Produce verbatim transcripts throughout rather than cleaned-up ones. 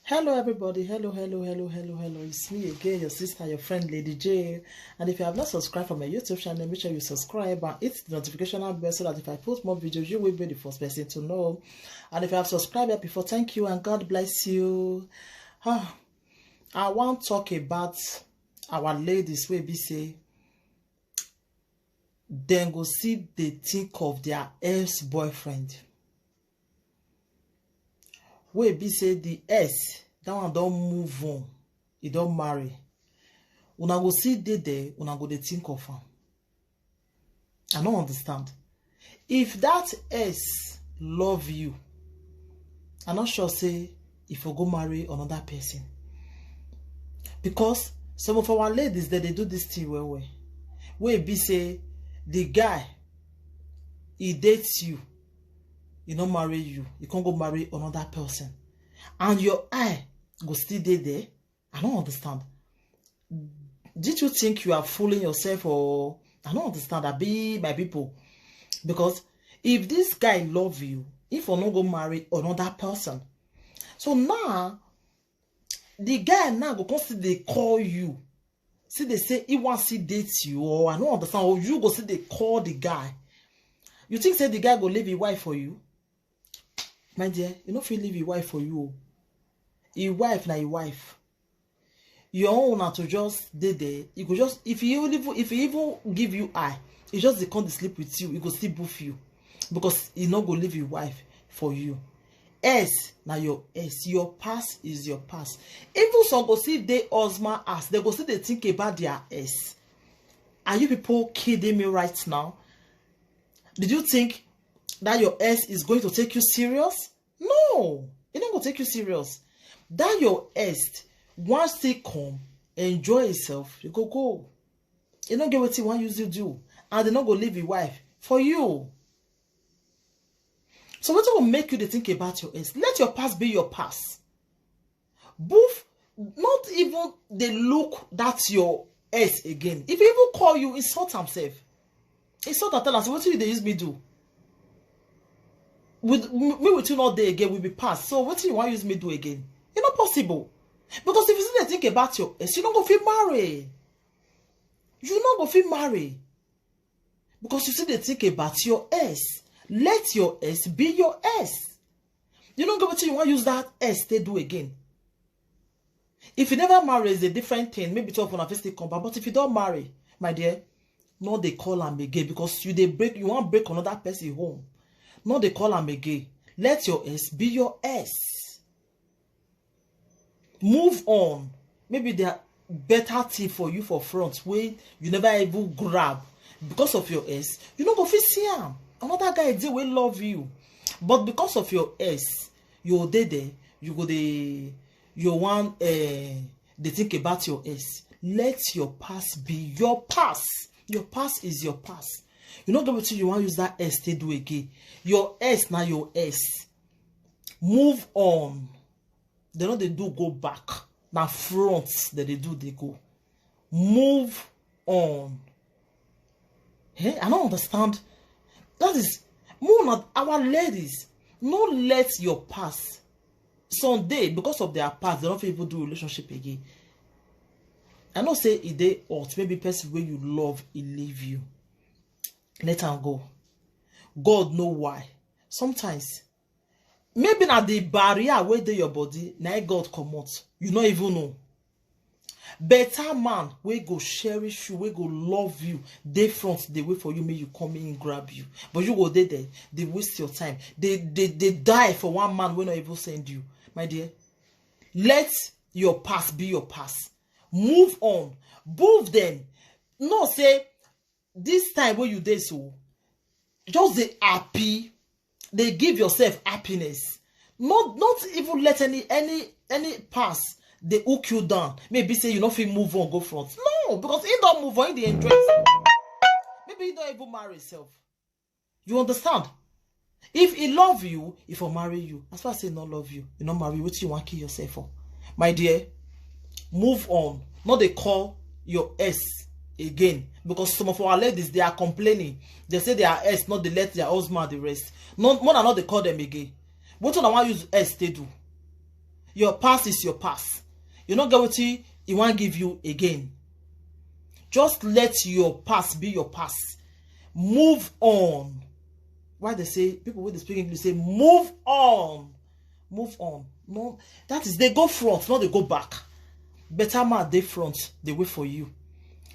Hello, everybody. Hello, hello, hello, hello, hello. It's me again, your sister, your friend, Lady J. And if you have not subscribed for my YouTube channel, make sure you subscribe and hit the notification bell so that if I post more videos, you will be the first person to know. And if you have subscribed before, thank you and God bless you. Ah, I want to talk about our ladies wey be say dem go still dey think of their ex-boyfriend. Wey be say the ex, that one don move on, e don marry. Una go still dey there, una go dey think of am. I no understand. If that ex love you, I no sure say if you go marry another person. Because some of our ladies, they dey do this thing well well. Wey be say the guy, he dates you, he no marry you, he can't go marry another person. And your eye go still dey there. I don't understand. Did you think you are fooling yourself, or I don't understand that, be my people? Because if this guy love you, if you no go marry another person, so now the guy now go come still dey call you, still dey say he wan still date you, or I no understand, or you go still dey call the guy. You think say the guy go leave his wife for you? My dear, you no fit leave his wife for you o. His wife na his wife. Your own na to just dey there. You go just, if he even, if he even give you eye, he just dey come dey sleep with you, he go still boof you because he no go leave his wife for you. Ex na your ex. Your past is your past. Even some go still dey husband house, they go still dey think about their ex. Are you people kidding me right now? Did you think that your ex is going to take you serious? No, e no go take you serious. That your ex wan still come, enjoy himself, you go go. E no get wetin e wan use you do, and they no go leave his wife for you. So wetin go make you dey think about your ex? Let your past be your past. Boof, not even dey look that your ex again. If he even call you, insult am sef. Insult am, tell am say, "Wetin you dey use me do? With me, with you no dey again, we be past. So wetin you wan use me do again?" E no possible. Because if you still dey think about your ex, you no go fit marry. You no go fit marry. Because you still dey think about your ex. Let your ex be your ex. You no get wetin you wan use that ex take do again. If you never marry, it's a different thing. Maybe two of una fit still come back. But if you don marry, my dear, no dey call am again, because you dey break, you wan break another person home. No dey call am again. Let your ex be your ex. Move on. Maybe there are better thing for you for front wey you never even grab. Because of your ex, you no go fit see am. Another guy dey wey love you, but because of your ex, you go dey there, you go dey, you wan, eh, dey think about your ex. Let your past be your past. Your past is your past. You no get wetin you wan use that ex take do again. Your ex na your ex. Move on. They no dey do go back. Na front that they do, they go. Move on. Hey, I don't understand. That is, more not our ladies. No let your past. Some day, because of their past, they don't even do relationship again. I know say e dey hot. Maybe person wey you love, he leave you. Let am go. God know why. Sometimes, maybe na the barrier wey dey your body, na im God comot. You no even know. Better man wey go cherish you, wey go love you, dey front, dey wait for you, make you come in, grab you. But you go dey there, dey waste your time. They, they, they die for one man wey no even send you. My dear, let your past be your past. Move on. Move them. Know say this time wey you dey so, just dey happy, dey give yourself happiness. Not, not even let any, any, any past dey hook you down. Maybe say you no fit move on, go front. No, because he don move on, he dey enjoy himself. Maybe he don even marry himself. You understand? If he love you, if he marry you, as far as he no love you, he no marry you, wetin you wan kill yourself for? My dear, move on. No dey call your ex again, because some of our ladies, they are complaining. They say their ex no dey let their husband dey rest. No, more than not dey call them again. Wetin una wan use ex take do? Your past is your past. You no get wetin e wan give you again. Just let your past be your past. Move on. Why they say, people wey dey speak English say, "Move on." Move on. No, that is, they go front, not they go back. Better man dey front, they wait for you.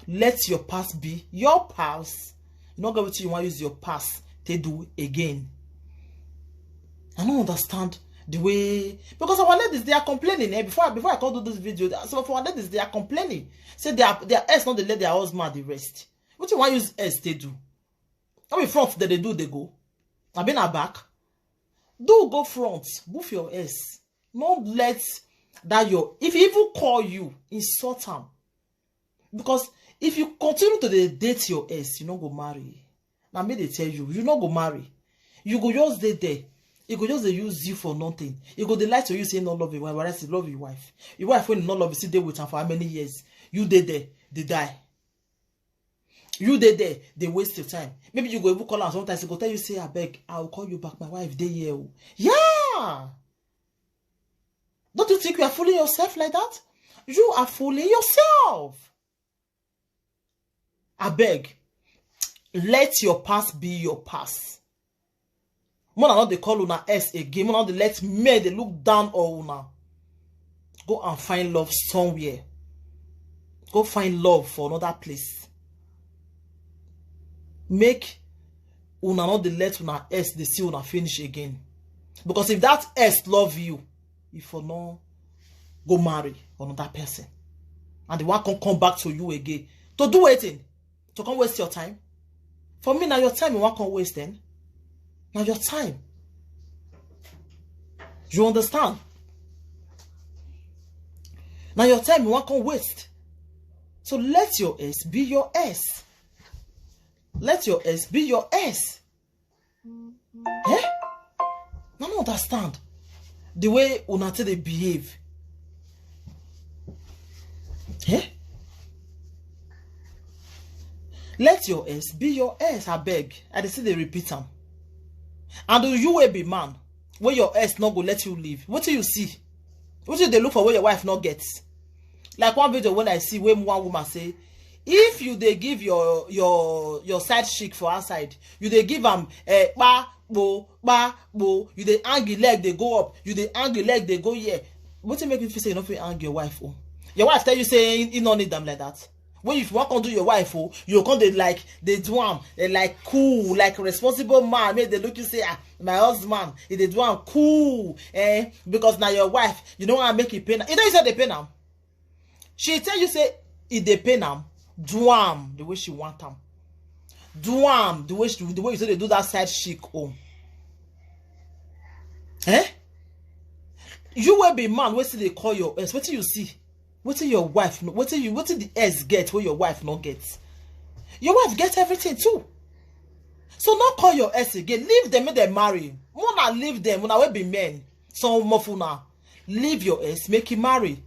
Let your past be your past. You no get wetin you wan use your past to do again. I don't understand the way, because our ladies, they are complaining. Eh? Before, before I come do this video, some of our ladies, they are complaining. Say their, their ex no dey let their husband dey rest. Wetin you wan use ex to do? No be front that they do, they go. I been a back. Do go front. Move your ex. No let that your, if he even call you, insult him. Because if you continue to dey date your ex, you no go marry. Now me they tell you, you no go marry. You go just dey there. He go just dey use you for nothing. He go dey lie to you say no love your wife, whereas he love your wife. Your wife, when no love you, still dey with am for how many years? You dey there, they die. You dey there, they waste your time. Maybe you go even call am sometimes, he go tell you say, "Abeg, I will call you back. My wife dey here." Oh. Yeah. Don't you think you are fooling yourself like that? You are fooling yourself. Abeg, let your past be your past. Mona not they call una ex again. Mona not they let men they look down on una. Go and find love somewhere. Go find love for another place. Make una not they let una ex they see una finish again. Because if that ex love you, if for no go marry another person, and the one can come back to you again to do anything, to come waste your time. For me, now your time you want come waste then. Now your time. You understand? Now your time you want come waste. So let your ex be your ex. Let your ex be your ex. Eh? I don't understand the way una take dey behave. Eh? Let your ex be your ex, abeg. I dey still dey repeat am. And you wey be man, wey your ex no go let you leave, wetin you see? Wetin you dey look for wey your wife no get? Like one video when I see, when one woman say, if you dey give your, your, your side chick for outside, you dey give am, eh, pa bo, pa bo, you dey hang the leg, they go up, you dey hang the leg, they go here. Wetin make you feel say you no fit hang your wife? Oh, your wife tell you say he, he no need them like that. When you want come do your wife, oh, you come dey like, they do am, eh, like cool, like responsible man. Make they look you say, "Ah, my husband, he dey do am cool, eh?" Because now your wife, you don't want to make it pain. You know you said they pain am. She tell you say, "If they pain am, do am the way she want am. Do am the way she, the way you say they do that side chick home." Eh? You will be man, wetin they call your ex? Wetin you see? Wetin your wife? No, wetin you? Wetin the ex get? Where your wife not get? Your wife get everything too. So not call your ex again. Leave them, make them marry. Mona leave them. Una will be men. Some of una, leave your ex, make him marry.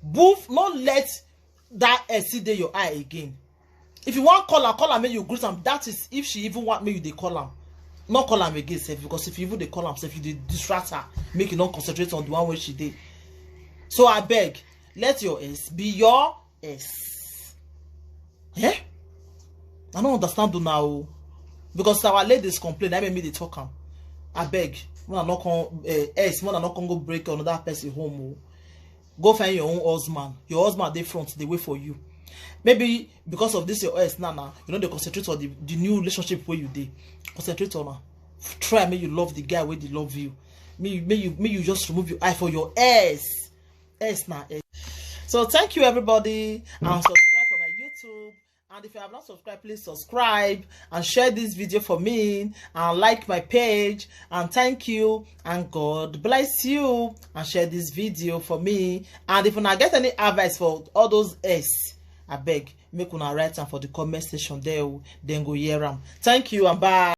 Boof, not let that ex see dey your eye again. If you want call her, call her, make you greet am. That is if she even want me, you dey call am. Not call am again, sef, because if you even dey call am, sef, you dey distract her, make you not concentrate on the one where she dey. So I beg, let your ex be your ex. Eh? I don't understand do now, because our ladies complain. I mean, me they talk am. I beg, when I not come, uh, ex, when I not come go break another person home. Oh. Go find your own husband. Your husband dey front, they wait for you. Maybe because of this your ex now, now you know they concentrate on the, the new relationship where you dey. Concentrate on her. Try make you love the guy where they love you. May you, may you, may you just remove your eye for your ex. Ex na ex. So thank you everybody, and subscribe for my YouTube. And if you have not subscribed, please subscribe and share this video for me and like my page. And thank you and God bless you. And share this video for me. And if una get any advice for all those ex, I beg, make una write am for the comment section there. Oh, then go hear am. Thank you and bye.